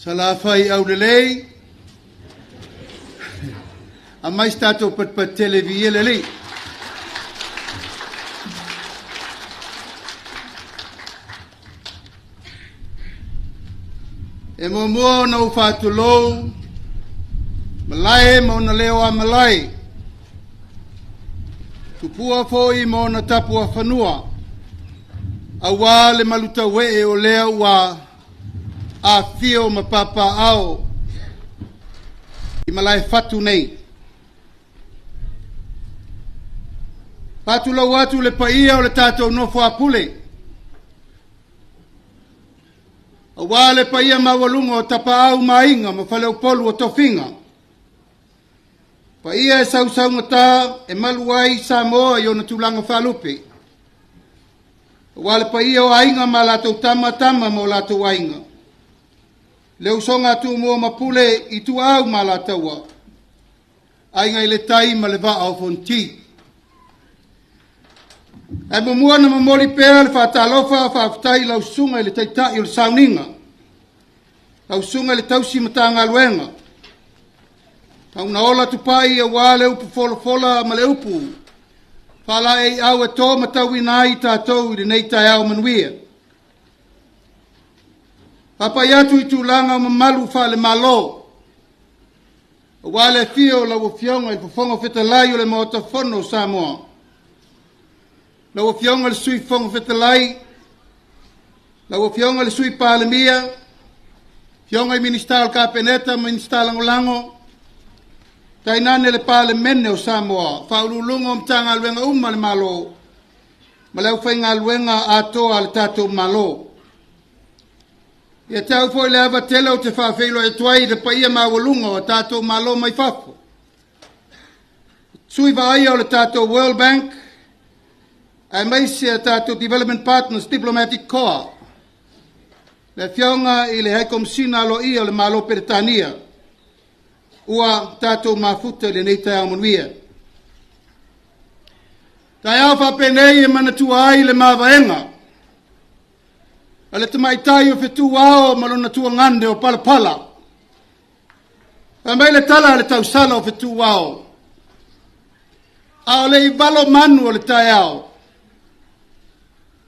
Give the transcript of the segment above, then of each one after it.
Salafai aulelei, aumai se tatou patupatutele e viia le Alii. E muamua ona ou faatulou malae ma ona leo a malae, tupua foi ma ona tapuafanua, aua le malutauee o lea ua afifio ma papaaao i Malaefatu nei. Faatulou atu le paia o le tatou nofo a pule, aua le paia maualuga o Tapaau ma Aiga ma Faleupolu o Tofiga, paia e sausaugata e malu ai Samoa i ona tulaga faalupe, aua le paia o Aiga ma latou Tama, Tama ma o latou Aiga, le usoga a Tumua ma Pule, Ituau ma Alataua, Aiga i le Tai ma le Vaa o Fonoti. Ae muamua ona momoli pea le faatalofa faafetai i lau susuga i le Taitai o le Sauniga, lau susuga i le Tausi Matagaluega, Taunaola Tupai aua le upu folafola ma le upu faalaeiau e to matauina ai tatou i lenei taeao manuia. Faapai atu i tulaga o mamalu faale-Malo, aua le afio o lau Afioga i le Fofoga Fetalai o le Maota Fono o Samoa, lau Afioga i le Sui Fofoga Fetalai, lau Afioga i le Sui Palemia, Afioga i Minisita o le Kapeneta ma Minisita Lagolago, tainane le Palemene o Samoa, Faauluuluga o Matagaluega uma a le Malo ma le aufaigaluega atoa a le tatou Malo. Ia te au foi le ava tele ou te faafeiloai atu ai i le paia maualuga o tatou malo mai fafo, sui vaaia o le tatou World Bank, aemaise a tatou Development Partners Diplomatic Corps, le Afioga i le High Komesina aloaia o le Malo Peretania, ua tatou mafuta i lenei taeao manuia. Taeao faapenei e manatua ai le mavaega a le tamaitai o Fetuao ma lona tuagane o Palapala. Fai mai le tala a le tausala o Fetuao, a o le i valo manu o le taeao,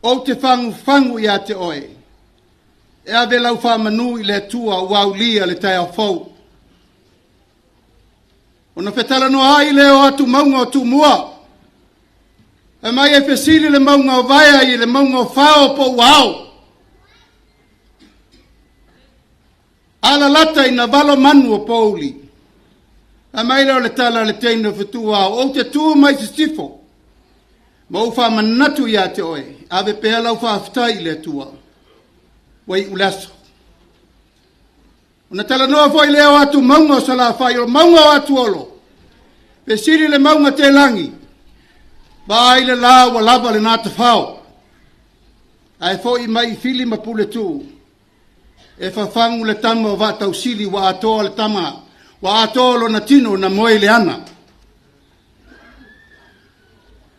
ou te fagufagu ia te oe, e ave lau faamanu i le Atua ua aulia le taeao fou. Ona fetalanoa ai lea o atu mauga o Tumua, fai mai e fesili le mauga o Vaea i le mauga o Fao po ua ao. Alalata ina valo manu o pouli. Fai mai lea o le tala a le teine o Fetuao, ou te tu mai sisifo, ma ou faamanatu ia te oe, ave pea lau faafetai i le Atua, ua iu le aso. Ona talanoa foi lea o atu mauga o Salafai, o mauga o Atuolo, fesili le mauga Telagi, vaai le la ua lava lena tafao, ae foi mai i Fili ma Puletuu, e fafagu le tama o Vaatausili ua atoa le tama, ua atoa lona tino na moe i le ana.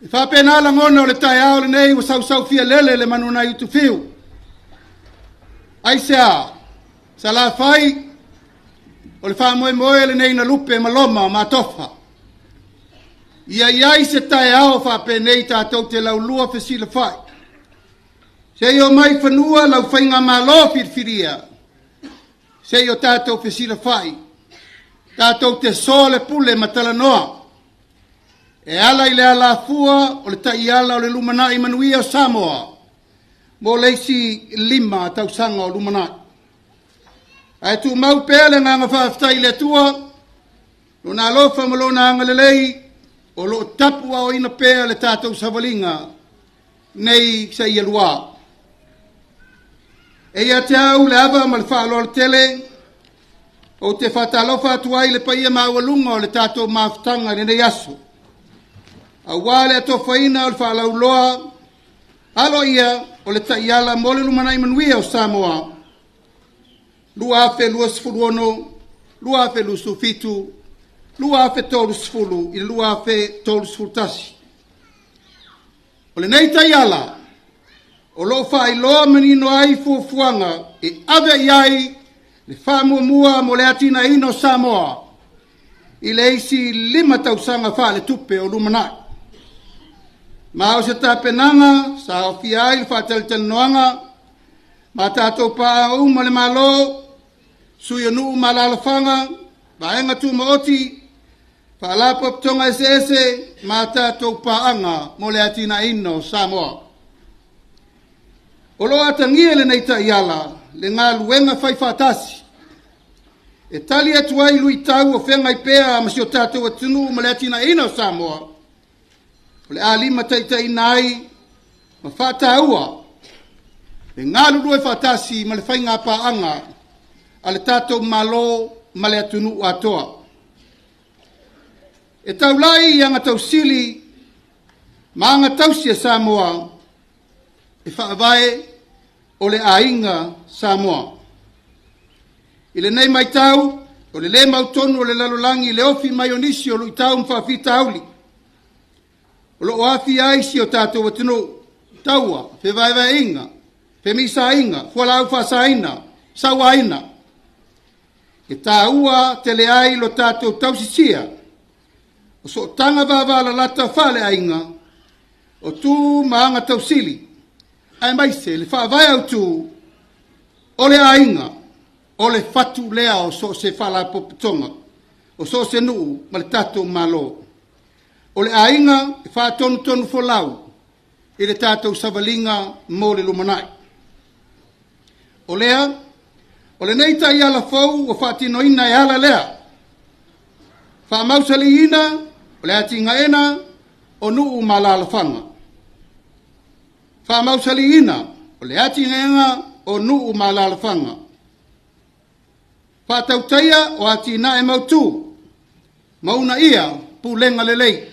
E faapena lagona o le taeao lenei ua sausaufia lele le manu nai Utufiu. Aisea, Salafai, o le faamoemoe lenei na lupe ma loma ma atofa. Ia i ai se taeao faapenei tatou te laulua fesilafai. Se i omai fanua lau faigamalo filifilia, se i o tatou fesilafai, tatou te soalepule ma talanoa. E ala i le alafua o le taiala o le lumanai manuia o Samoa mo le isi 5 tausaga o lumanai. Ae tumau pea le agaga faafetai i le Atua, Lona alofa ma Lona agalelei o lo o tapuaoina pea le tatou savaliga nei seia lua. E ia te au le ava ma le faaaloalo tele, ou te faatalofa atu ai i le paia maualuga o le tatou mafutaga i lenei aso, aua le atofaina o le faalauiloa aloaia o le taiala mo le lumanai manuia o Samoa 2026, 2027, 2030 i le 2031. O lenei taiala, o lo o faailoa manino ai fuafuaga e ave i ai Le faamuamua mo le atinaeina o Samoa i le isi 5 tausaga faaletupe o lumanai. Ma o se tapenaga sa aofia ai le faatalatalanoaga ma tatou paaga uma le Malo, sui o nuu ma alaalafaga, vaega tumaoti, faalapotopotoga eseese ma tatou paaga mo le atinaeina o Samoa. O lo o atagia i lenei taiala le galuega faifaatasi e tali atu ai luitau o feagai pea ma si o tatou atunuu ma le atinaeina o Samoa, o le a limataitaiina ai ma faataua le galulue faatasi ma le faiga paaga a le tatou Malo ma le atunuu atoa. E taulai i agatausili ma agatausi a Samoa e faavae o le aiga Samoa. I lenei matau, o le lē mautonu o le lalolagi i le ofi mai o nisi o luitau ma faafitauli o lo o aafia ai si o tatou atunuu, taua, fevaevaeaiga, femisaaiga, fualaau faasaina, sauaina. E taua tele ai lo tatou tausisia o sootaga vavalalata faaleaiga, o tu ma aga tausili, aemaise le faavae autu o le aiga, o le fatu lea o so o se faalapotopotoga, o so o se nuu ma le tatou Malo. O le aiga e faatonutonu folau i le tatou savaliga mo le lumanai. O lea, o lenei taiala fou ua faatinoina e ala lea, faamausaliina o le atinaeina o nuu ma alaalafaga. Faamausaliina o le atinaeina o nuu ma alaalafaga. Faatautaia o atinae mautu ma uunaia pulega lelei.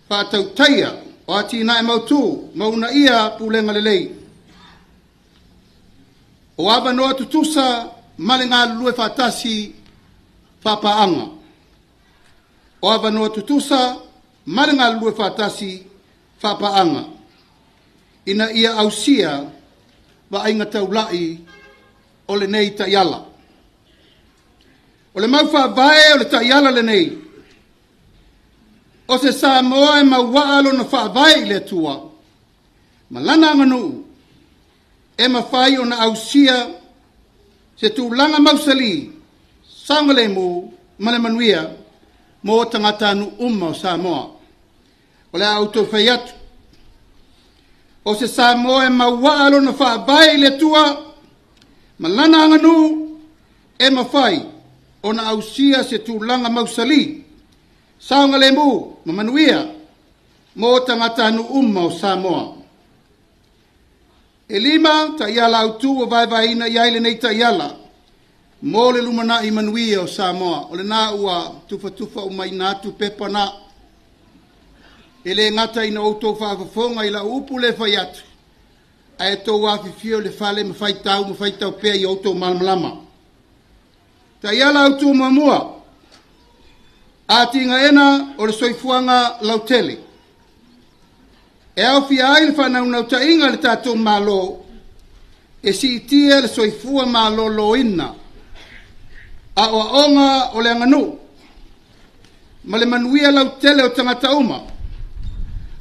Faatautaia o atinae mautu ma uunaia pulega lelei. O avanoa tutusa ma le galulue faatasi faapaaga. O avanoa tutusa ma le galulue faatasi faapaaga ina ia ausia vaaiga taulai o lenei taiala. O le mau faavae o le taiala lenei, o se Samoa e mauaa lona faavae i le Atua ma lana aganuu e mafai ona ausia se tulaga mausali, saogalemu ma le manuia mo tagatanuu uma o Samoa. O le a ou toe fai atu, o se Samoa e mauaa lona faavae i le Atua ma lana aganuu e mafai ona ausia se tulaga mausali, saogalemu ma manuia mo tagatanuu uma o Samoa. E 5 taiala autu ua vaevaeina i ai lenei taiala mo le lumanai manuia o Samoa. O lena ua tufatufa umaina atu pepa na. E le gata ina outou faafofoga i lau upu le fai atu, ae tou afifio i le fale ma faitau ma faitau pea i outou malamalama. Taiala autu muamua, atinaeina o le soifuaga lautele. E aofia ai le faanaunautaiga a le tatou Malo e siitia le soifua maloloina, aoaoga o le aganuu ma le manuia lautele o tagata uma,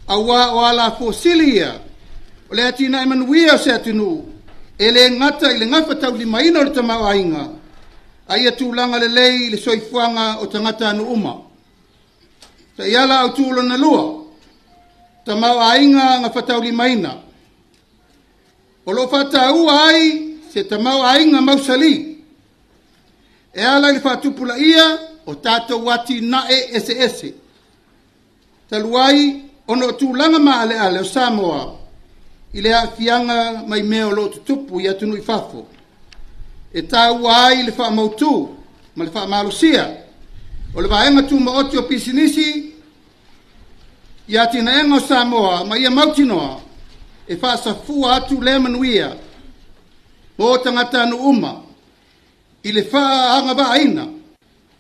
auā o alafua sili ia o le atinae manuia o se atunuu e le gata i le gafataulimaina o le tamaoaiga, a ia tulaga lelei le soifuaga o tagatanuu uma. Taiala autu lona lua, tamaoaiga gafataulimaina. O lo o faataua ai se tamaoaiga mausali e ala i le faatupulaia o tatou atinae eseese, talu ai ona o tulaga maaleale o Samoa i le aafiaga mai mea o lo o tutupu i atunuu i fafo, e taua ai le faamautu ma le faamalosia o le vaega tumaoti o pisinisi i atinaega o Samoa ma ia mautinoa e faasafua atu lea manuia mo tagatanuu uma i le faaagavaaina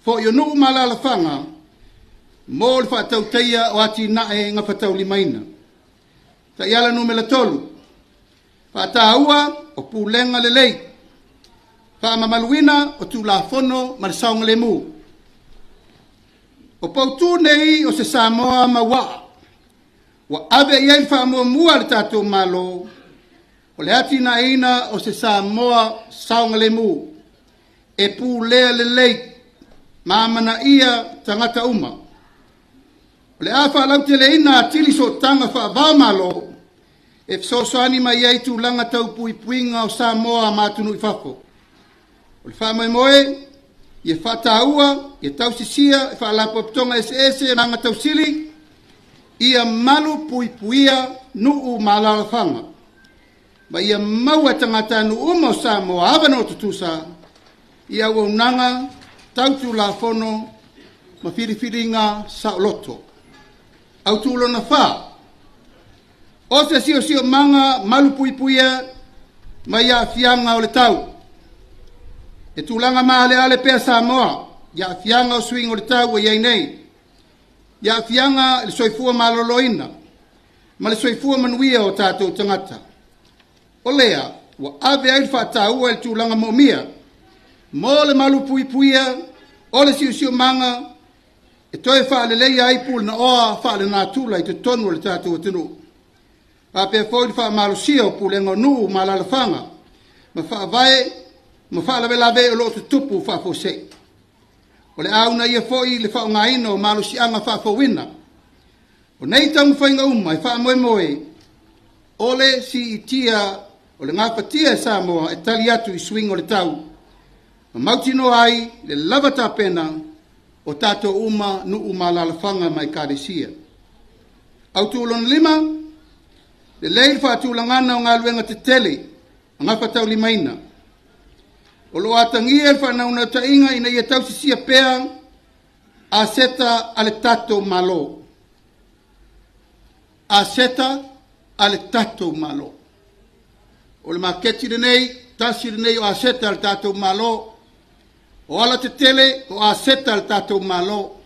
foi o nuu ma alaalafaga mo le faatautaia o atinae gafataulimaina. Taiala numera 3, faataua o pulega lelei. Faamamaluina o Tulafono ma le Saogalemu. O pautū nei o se Samoa mauaa, ua ave i ai le faamuamua a le tatou Malo, o le atinaeina o se Samoa saogalemu, e pulea lelei ma amanaia tagata uma. O le a faalauteleina atili sootaga faava-o-Malo e fesoasoani mai ai i tulaga tau puipuiga o Samoa ma atunuu i fafo. O le faamoemoe, ia faataua, ia tausisia e faalapotopotoga eseese ma agatausili, ia malu puipuia nuu ma alaalafaga, ma ia maua e tagatanuu uma o Samoa avanoa tutusa i auaunaga tau Tulafono ma filifiliga saoloto. Autū lona 4, o se siosiomaga malupuipuia mai aafiaga o le tau. E tulaga maaleale pea Samoa i aafiaga o suiga o le tau ua i ai nei, i aafiaga i le soifua maloloina ma le soifua manuia o tatou tagata. O lea ua ave ai le faataua i le tulaga moomia mo le malupuipuia o le siosiomaga e toe faaleleia ai pulenaoa faalenatura i totonu o le tatou atunuu. Faapea foi le faamalosia o pulega o nuu ma alaalafaga ma faavae ma faalavelave o lo o tutupu faafuasei. O le a uunaia foi le faaaogaina o malosiaga faafouina. O nei taumafaiga uma e faamoemoe o le siitia o le gafatia e Samoa e tali atu i suiga o le tau ma mautinoa ai le lava tapena o tatou uma nuu ma alaalafaga ma ekalesia. Autū lona 5, lelei le faatulagaga o galuega tetele ma gafataulimaina. O lo o atagia le faanaunautaiga ina ia tausisia pea aseta a le tatou Malo. Aseta a le tatou Malo. O le maketi lenei, tasi lenei o aseta a le tatou Malo. O alatetele, o aseta a le tatou Malo.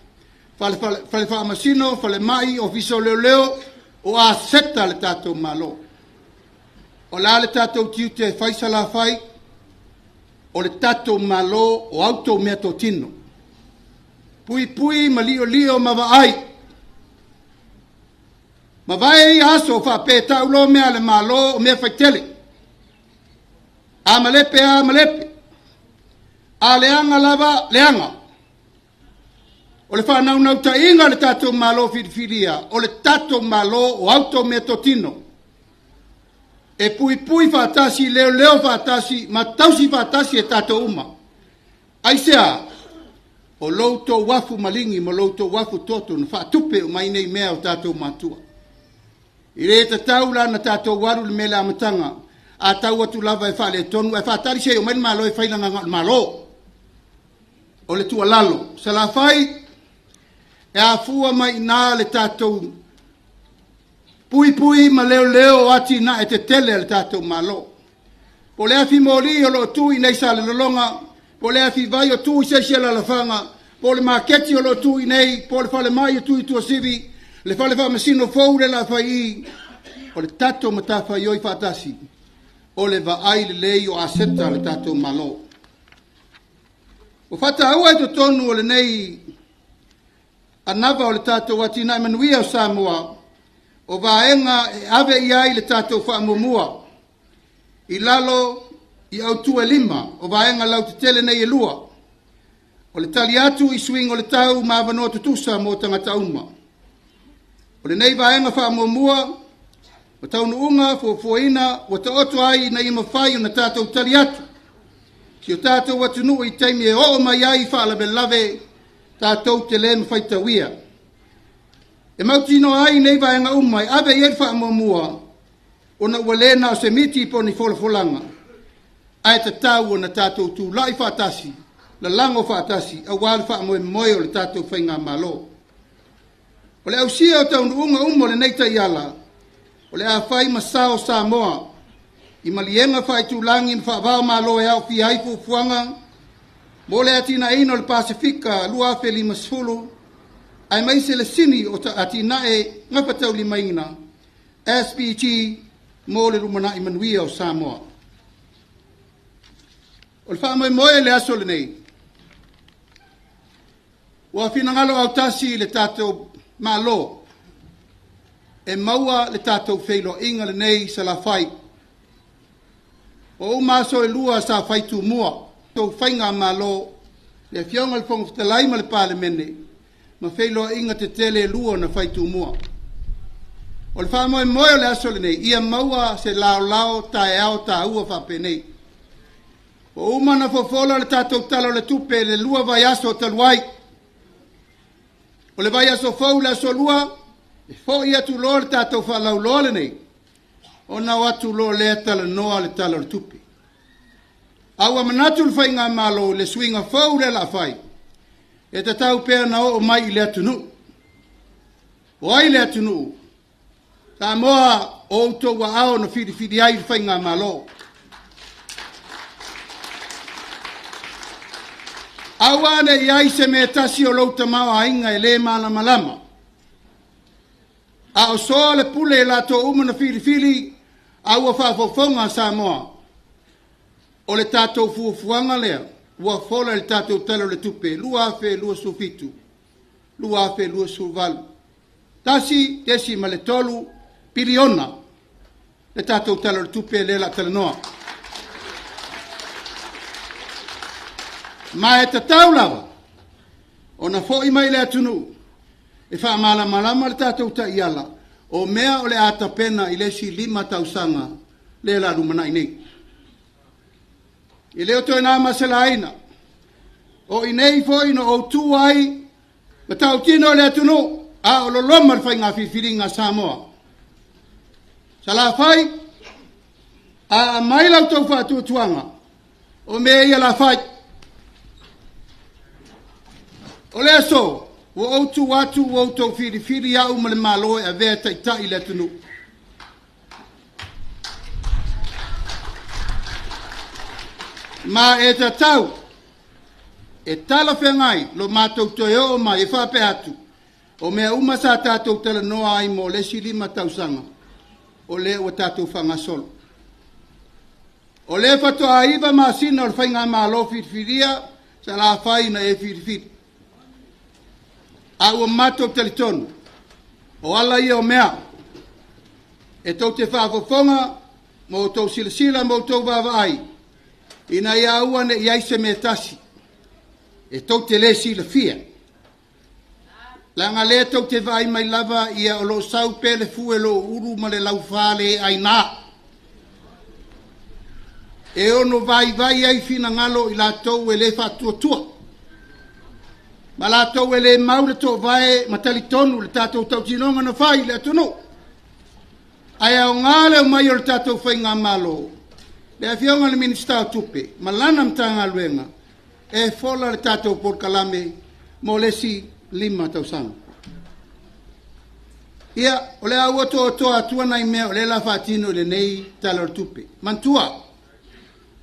Fale, fale, fale faamasino, falemai, ofisa o leoleo, o aseta a le tatou Malo. O le a le tatou tiute e fai Salafai? O le tatou Malo o a outou meatotino. Puipui ma liolio ma vaai. Mavae ia aso faapea e tau loa mea a le Malo o mea faitele. A malepe a malepe. A leaga lava, leaga. O le faanaunautaiga a le tatou Malo filifilia, o le tatou Malo o a outou meatotino. E puipui faatasi, leoleo faatasi, ma tausi faatasi e tatou uma. Aisea? O lo outou afu maligi ma lo outou afu toto na faatupe uma ai nei mea o tatou matua. E le tatau la ona tatou alu i le mea i le amataga, a tau atu lava e faaletonu ae faatali se i omai le Malo e fai leaga na o le Malo. O le tuualalo, Salafai, e afua mai i ina le tatou puipui ma leoleo o atinae tetele a le tatou Malo. Po o le afi moli o lo o tu i inei i Salelologa, po o le afi vai o tu i se isi alaalafaga, po o le maketi o lo o tu i inei, po o le falemai o tu i Tuasivi, le fale faamasino fou lea o le a fai i i, o le tatou matafaioi faatasi, o le vaai lelei o aseta a le tatou Malo. Ua faataua i totonu o lenei anava o le tatou atinae manuia o Samoa, o vaega e ave i ai le tatou faamuamua i lalo i autu e 5 o vaega lautetele nei e 2, o le tali atu i suiga o le tau ma avanoa tutusa mo tagata uma. O lenei vaega faamuamua o taunuuga fuafuaina ua taoto ai ina ia mafai ona tatou tali atu si o tatou atunuu i taimi e oo mai ai faalavelave tatou te le mafai tauia. E mautinoa ai nei vaega uma e ave i ai le faamuamua ona ua le na o se miti po o ni folafolaga, ae tatau ona tatou tulai faatasi, lalago faatasi aua le faamoemoe o le tatou faigamalo. O le ausia o taunuuga uma o lenei taiala, o le a fai ma sao Samoa i maliega faaitulagi ma faava-o-Malo e aofia ai fuafuaga mo le atinaeina o le Pasefika 2050, aemaise le sini o atinae gafataulimaina SPG mo le lumanai manuia o Samoa. O le faamoemoe i le aso lenei, ua finagalo autasi le tatou Malo e maua le tatou feiloaiga lenei i Salafai. Ua uma aso e 2 sa fai tumua, tou faigamalo, le Afioga i le Fofoga Fetalai ma le Palemene, ma feiloaiga tetele e 2 na fai tumua. O le faamoemoe o le aso lenei, ia maua se laolao taeao taua faapenei. Ua uma ona fofola le tatou Tala o le Tupe i le 2 vaiaso talu ai. O le vaiaso fou le aso 2, e foi atu loa le tatou faalauloa lenei, ona o atu loa lea talanoa le Tala o le Tupe. A ua manatu le faigamalo i le suiga fou lea o le a fai, e tatau pea ona oo mai i le atunuu. O ai le atunuu? Samoa, o outou aao na filifili ai le faigamalo. Aua ne i ai se mea tasi o lou tamaoaiga e le malamalama. A o soa le pule i latou uma na filifili, a ua faafofoga Samoa. O le tatou fuafuaga lea ua fola i le tatou Tala o le Tupe 2027, 2028. $1.3 piliona le tatou Tala o le Tupe lea o le a talanoa. Ma e tatau lava ona foi mai le atunuu e faamalamalama le tatou taiala o mea o le a tapena i le isi 5 tausaga lea o le a lumanai nei. E le o toe na ma se laina, o i nei foi na ou tu ai ma tautino le atunuu a o loloma le faiga filifiliga a Samoa. Salafai, a aumai la outou faatuatuaga, o mea ia la fai. O le aso, ua ou tu atu ua outou filifili au ma le Malo e avea e taitai le atunuu. Ma e tatau e talafeagai lo matou toe oo mai e faapea atu, o mea uma sa tatou talanoa ai mo le isi 5 tausaga, o lea ua tatou faagasolo. O lea faatoa 9 masina o le faigamalo filifilia Salafai na e filifili. A ua matou talitonu, o ala ia o mea, e tou te faafofoga ma outou silasila ma outou vaavaai, ina ia aua ne i i ai se mea tasi e tou te le silafia. Leaga lea tou te vaai mai lava ia o lo o sau pea le fue o lou ulu ma le laufa le aina. E ono vaivai ai finagalo o i latou e le faatuatua, ma latou e le mau le toovae ma talitonu le tatou tautinoga na fai i le atunuu. Ae aoga le omai o le tatou faigamalo, le Afioga i le Minisita o Tupe ma lana Matagaluega e fola le tatou polokalame mo le isi 5 tausaga. Ia, o le a ou atoatoa atua nai mea o lea la faatino i lenei Tala o le Tupe. Manatua,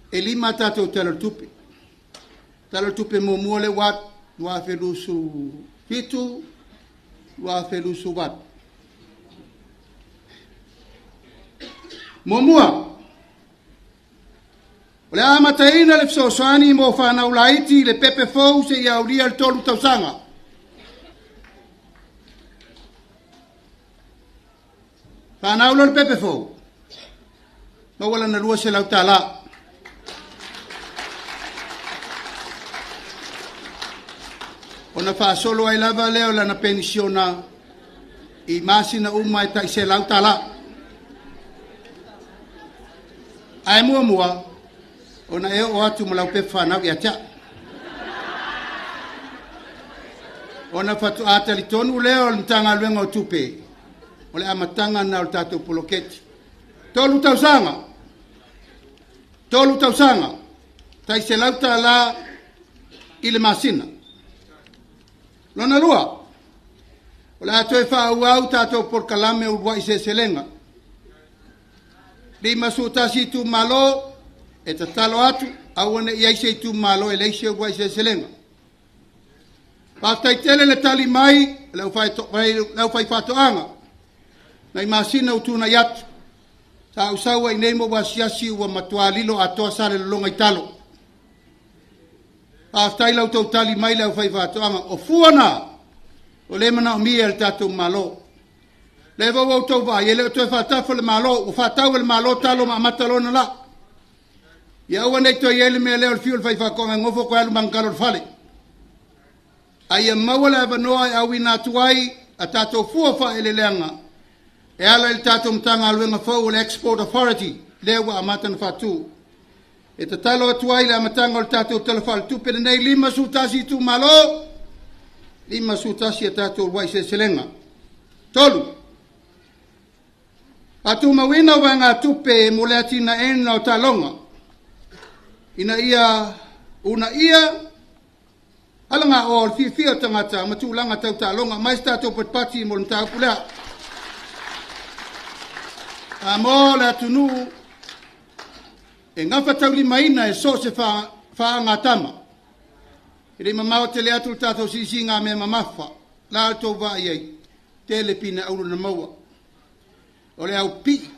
e 5 tatou Tala o le Tupe. Tala o le Tupe muamua lea ua 2027, 2028. Muamua, o le a amataina le fesoasoani mo fanau laiti i le pepe fou seia aulia le 3 tausaga. Fanau loa le pepe fou, maua lana $200. Ona faasolo ai lava lea o lana penisiona i masina uma e tai $100. Ae muamua, ona e oo atu ma lau pepa fanau ia te au. Ona faatoa talitonu lea o le Matagaluega o Tupe, o le amataga lena o le tatou poloketi. 3 tausaga, 3 tausaga, tai $100 i le masina. Lona lua, o le a toe faaauau tatou polokalame uluai seleselega. 51 itumalo e tatalo atu, aua ne i i ai se itumalo e leai se uluai seleselega. Faafetai tele le tali mai le aufaifaatoaga nai masina ua tunai atu. Sa ou sau ai nei ma ou asiasi ua matua lilo atoa Salelologa i talo. Faafetai la outou tali mai le aufaifaatoaga. O fua na o lea e manaomia e le tatou Malo. Lea foi ua outou vaai, e le o toe faatafa le Malo, ua faatau e le Malo talo ma amata loa ona lau. Ia aua ne i toe i ai le mea lea o le fiu o le faifaatoaga e nofo toe alu ma ana talo i le fale. A ia maua le avanoa e auina atu ai a tatou fua o faaeleeleaga e ala i le tatou Matagaluega fou o le Export Authority lea ua amata ona faatu. E tatalo atu ai i le amataga o le tatou Tala Faaletupe lenei 51 itumalo, 51 a tatou uluai seleselega. 3. Faatumauina o vaegatupe mo le atinaeina o taaloga ina ia uunaia alagaoa o le fiafia o tagata ma tulaga tau taaloga. Aumai se tatou patipati mo le mataupu lea. Samoa o le atunuu e gafataulimaina e so o se faagatama. E le i mamao tele atu le tatou siisiiga mea mamafa, la outou vaai ai, tele pine auro na maua. O le au pii,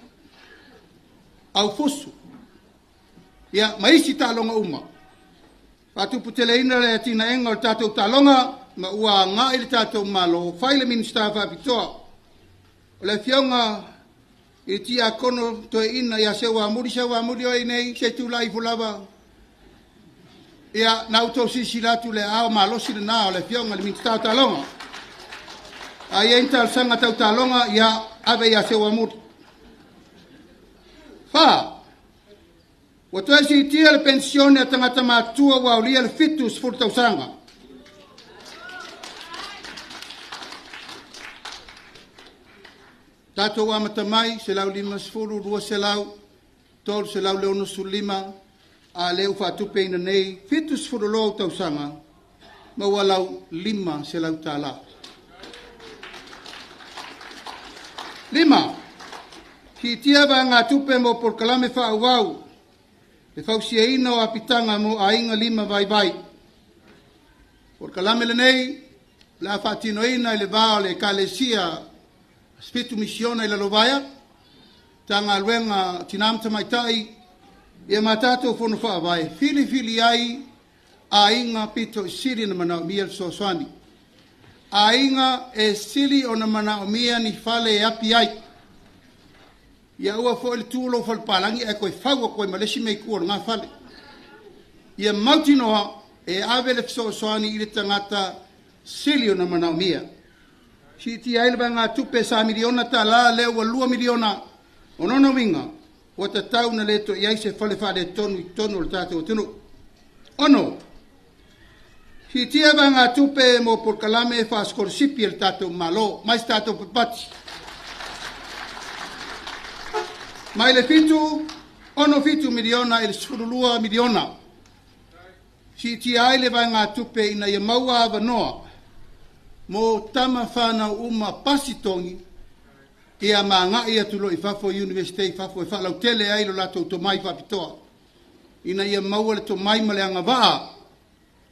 au fusu, ia, ma isi taaloga uma. Faatuputeleina le atinaega o le tatou taaloga ma ua agai le tatou Malo, fai le Minisita faapitoa. O le afioga i le Tiakono Toeaina ia Seuamuli, Seuamuli oe nei, se i tulai ifo lava. Ia, na outou silasila atu i le aao malosi lena o le afioga i le Minisita o Taaloga. A i ai ni talosaga tau taaloga, ia, ave ia Seuamuli. 4. Ua toe siitia le penisione a tagata matutua ua aulia le 70 tausaga. Tatou amata mai, 150, 200, 365, a lea ua faatupeina nei, 72 ou tausaga, maua lau $500. 5. Siitia vaegatupe mo polokalame faaauau, le fausiaina o apitaga mo aiga lima vaivai. Polokalame lenei, o le a faatinoina i le va o le Ekalesia Sipitu Misiona i Lalovaea, Matagaluega o Tina ma Tamaitai, ia ma tatou fono faavae, filifili ai aiga pito i sili ona manaomia le fesoasoani. Aiga e sili ona manaomia ni fale e api ai. Ia aua foi le tu lou fale palagi ae toe fau atu ai ma le isi mea i tua o lena fale. Ia mautinoa e ave le fesoasoani i le tagata sili ona manaomia. Siitia ai le vaegatupe sa miliona tala lea ua 2 miliona. O lona uiga, ua tatau ona le toe i ai se fale faaletonu i totonu o le tatou atunuu. 6. Siitia vaegatupe mo polokalame faasikolasipi a le tatou Malo, mai se tatou patipati. Mai le 7.67 miliona i le 12 miliona. Siitia ai le vaegatupe ina ia maua avanoa mo tama fanau uma pasi togi ia ma agai atu loa i fafo i Iunivesite i fafo e faalautele ai lo latou tomai faapitoa ina ia maua le tomai ma le agavaa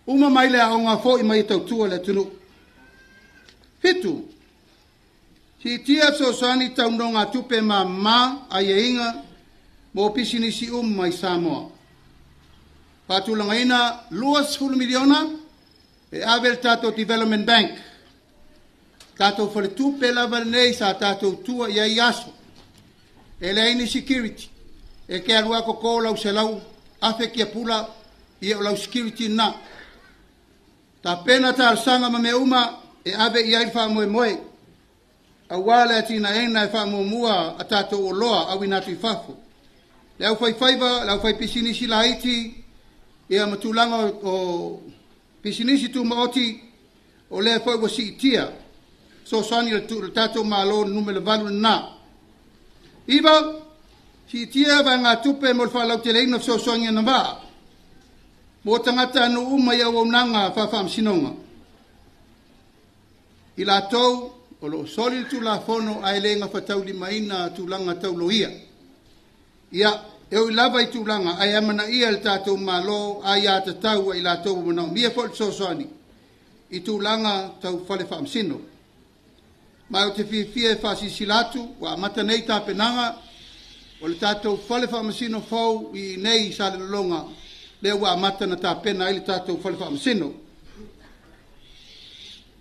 uma mai le aoga foi mai e tautua le atunuu. 7. Siitia fesoasoani tau nonogatupe mamama aiaiga mo pisinisi uma i Samoa. Faatulagaina 20 miliona e ave le tatou Development Bank, tatou faletupe lava lenei sa tatou tua i ai aso. E leai ni security, e te alu lava toto lau 100,000 tiapula, ia o lau security lena. Tapena talosaga ma mea uma e ave i ai le faamoemoe, aua le atinaeina e faamuamua a tatou oloa auina atu i fafo. Le aufaifaiva, le aufaipisinisi laiti, ia ma tulaga o pisinisi tumaoti, o lea foi ua siitia fesoasoani a le tatou Malo numera 8 lena. 9, siitia vaegatupe mo le faalauteleina o fesoasoani agavaa mo tagatanuu uma i auaunaga faafaamasinoga. I latou o lo o soli le Tulafono ae le gafataulimaina tulaga tau loia. Ia, e ui lava i tulaga ae amanaia e le tatou Malo aiatatau a i latou ua manaomia foi le fesoasoani i tulaga tau fale faamasino. Ma ou te fiafia e faasilasila atu ua amata nei tapenaga o le tatou fale faamasino fou i inei i Salelologa. lea ua amata ona tapena ai le tatou fale faamasino.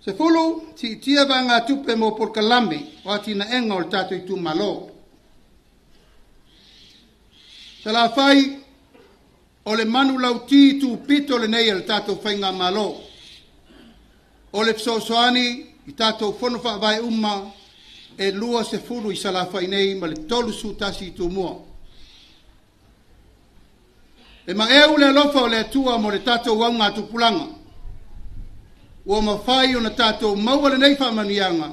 10, siitia vaegatupe mo polokalame o atinaega o le tatou itumalo. Salafai, o le manulauti tupito lenei a le tatou faigamalo, o le fesoasoani i tatou fono faavae uma e 20 i Salafai nei ma le 31 i Tumua. E maeu le alofa o le Atua mo le tatou augatupulaga, ua mafai ona tatou maua lenei faamanuiaga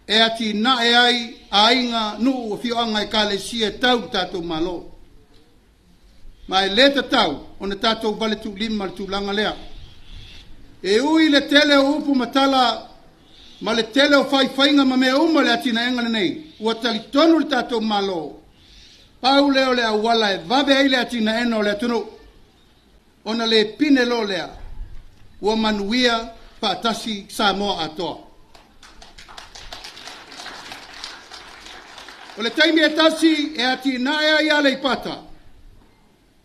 e atinae ai aiga, nuu, afioaga, ekalesia tau le tatou Malo. Ma e le tatau ona tatou valetuulima le tulaga lea. E ui le tele o upu ma tala ma le tele o faifaiga ma mea uma le atinaega lenei, ua talitonu le tatou Malo, pau lea o le auala e vave ai le atinaega o le atunuu, ona le pine loa lea, ua manuia faatasi Samoa atoa. O le taimi e tasi e atinae ai Aleipata,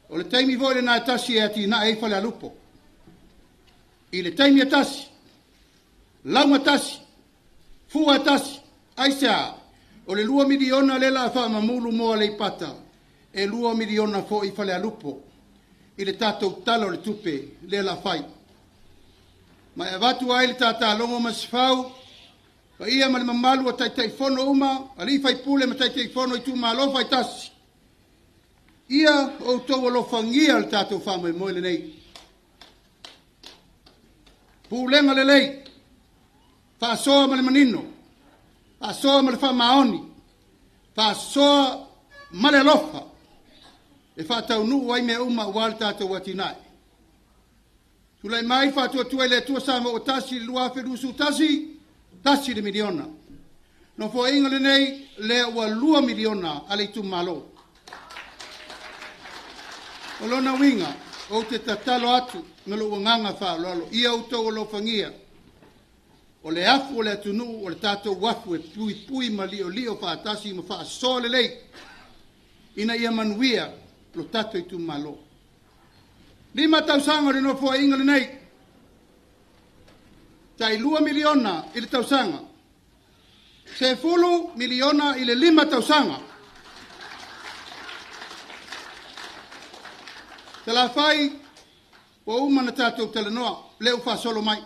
o le taimi foi lena e tasi e atinae ai Falealupo. I le taimi e tasi, lauga tasi, fua tasi, aisea, o le 2 miliona lea la faamamulu mo Aleipata, e 2 miliona foi Falealupo i le tatou tala o le tupe lea la fai. Ma e avatu ai le tatalogo ma Masefau, paia ma le mamalu o Taitaifono uma, alii faipule ma Taitaifono itumalo faitasi, ia outou alofagia le tatou faamoemoe lenei. Pulega lelei, faasoa ma le manino, faasoa ma le faamaoni, faasoa ma le alofa, e faataunuu ai mea uma aua le tatou atinae. Tulai mai faatuatua i le Atua Samoa ua tasi i le 2021, tasi le miliona. Nofoaiga lenei, lea ua 2 miliona a le itumalo. O lona uiga, ou te tatalo atu ma lou agaga faaaloalo, ia outou alofagia, o le afu o le atunuu, o le tatou afu e puipui ma liolio faatasi ma faasoa lelei, ina ia manuia lo tatou itumalo. 5 tausaga o le nofoaiga lenei, tai 2 miliona i le tausaga, 10 miliona i le 5 tausaga. Salafai, ua uma na tatou talanoa, lea ua faasolo mai.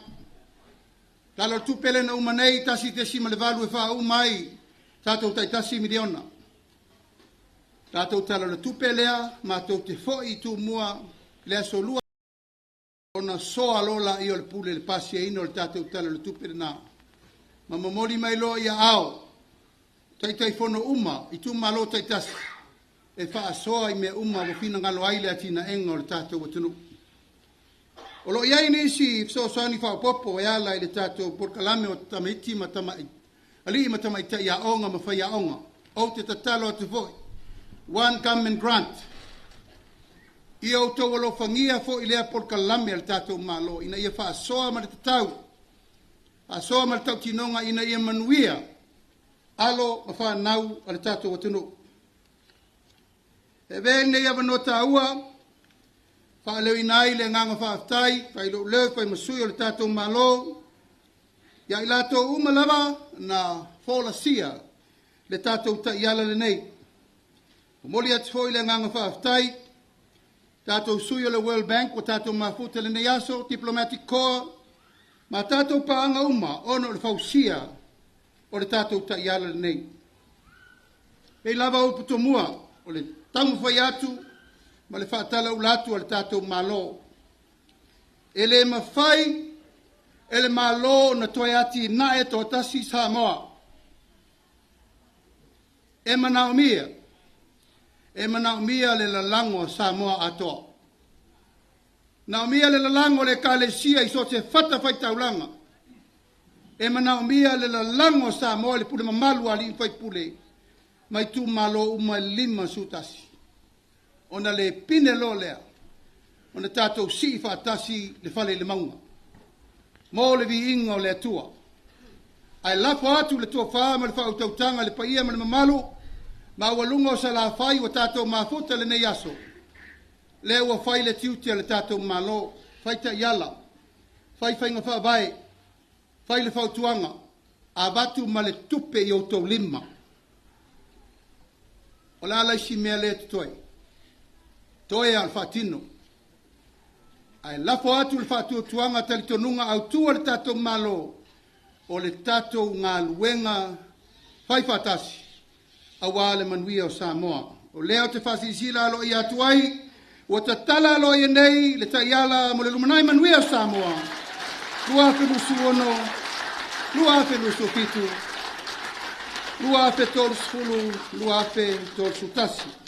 Tala o le tupe lea na uma nei, 1.8 e faauma ai tatou tai 1 miliona. Tatou tala o le tupe lea, matou te foi i Tumua le aso 2, ona soa loa laia o le pule i le pasiaina o le tatou tala o le tupe lena. Ma momoli mai loa ia ao, Taitaifono uma, itumalo taitasi, e faasoa i mea uma ua finagalo ai le atinaega o le tatou atunuu. O lo o i ai nisi fesoasoani faaopoopo e ala i le tatou polokalame o tamaiti ma tamai, alii ma tamaitai aoga ma faiaoga. Ou te tatalo atu foi, One Government Grant, ia outou alofagia foi lea polokalame a le tatou Malo ina ia faasoa ma le tatau, faasoa ma le tautinoga ina ia manuia alo ma fanau a le tatou atunuu. E avea lenei avanoa taua, faaleoina ai le agaga faafetai, fai lou leo, fai ma sui o le tatou Malo, ia i latou uma lava na folasia le tatou taiala lenei. Momoli atu foi le agaga faafetai, tatou sui o le World Bank ua tatou mafuta lenei aso, Diplomatic Corps, ma tatou paaga uma ona o le fausia o le tatou taiala lenei. Pei lava upu tomua o le taumafai atu ma le faatalaula atu a le tatou Malo. E le mafai e le Malo na toe atinae toatasi Samoa. E manaomia le lalago a Samoa atoa. Manaomia le lalago o le ekalesia i so o se fatafaitaulaga. E manaomia le lalago a Samoa i le pule mamalu a alii ma faipule ma itumalo uma e 51. Ona le pine loa lea, ona tatou sii faatasi le fale i le mauga, mo le viiga o le Atua. Ae lafo atu le tofa ma le faautautaga i le paia ma le mamalu, maualuga o Salafai ua tatou mafuta lenei aso. Lea ua fai le tiute o le tatou Malo, fai taiala, fai faiga faavae, fai le fautuaga, avatu ma le tupe i outou lima. O le a le isi mea lea e totoe? Toe lava o le faatino. Ae lafo atu le faatuatuaga talitonuga autu a le tatou Malo, o le tatou galuega fai faatasi aua le manuia o Samoa. O lea ou te faasilasila aloaia atu ai, ua tatala aloaia nei le taiala mo le lumanai manuia o Samoa 2026, 2027, 2030, 2031.